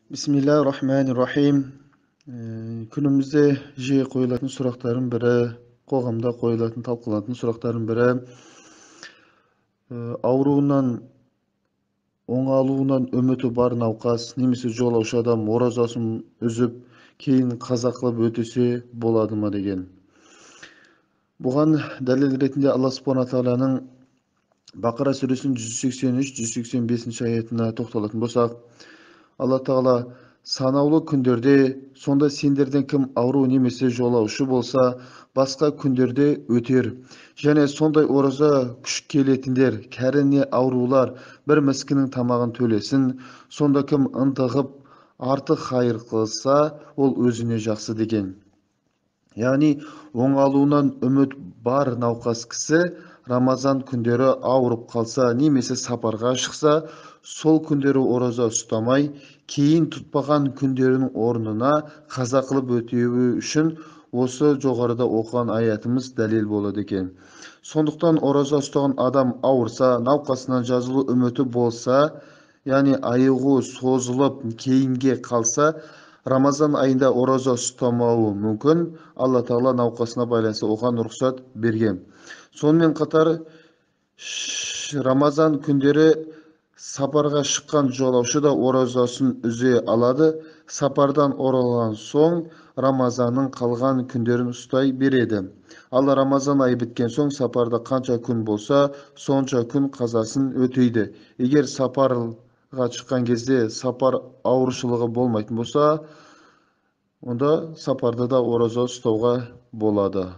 Бисмиллахи-рахмани-рахим. Күнімізде жиі қойылатын сұрақтардың бірі, қоғамда қойылатын, талқыланатын сұрақтардың бірі, ауруынан оңалуынан үміті бар науқас немесе жолаушы адам оразасын үзіп, кейін қаза қылып өтесе болады ма деген. Бұған дәлел ретінде Алла субхана тағаланың Бақара сүресінің 183-185 аятына тоқталатын болсақ, Алла тағала санаулы күндерде, сонда сендерден кім ауру немесе жолаушы болса, басқа күндерде өтер. Және сондай ораза күш келетіндер, кәрі не аурулар бір міскінің тамағын төлесін. Сонда кім ынтығып артық хайыр қылса, ол өзіне жақсы деген. Яғни оңалуынан үміт бар науқас кісі Рамазан күндері ауырып қалса немесе сапарға шықса, сол күндері ораза ұстамай, кейін тұтпаған күндерінің орнына қаза қылып өтеуі үшін осы жоғарыда оқыған аятымыз дәлел болады екен. Сондықтан ораза ұстаған адам ауырса, науқасынан жазылу үміті болса, яғни айығу созылып кейінге қалса, Рамазан айында ораза ұстамауы мүмкін. Алла тағала науқасына байланысты оған рұқсат берген. Сонымен қатар Рамазан күндері сапарға шыққан жолаушы да оразасын үзе алады. Сапардан оралған соң Рамазанның қалған күндерін ұстай береді. Ал Рамазан айы біткен соң сапарда қанша күн болса, сонша күн қазасын өтейді. Егер сапарға шыққан кезде сапар ауыршылығы болмайтын болса, онда сапарда да ораза ұстауға болады.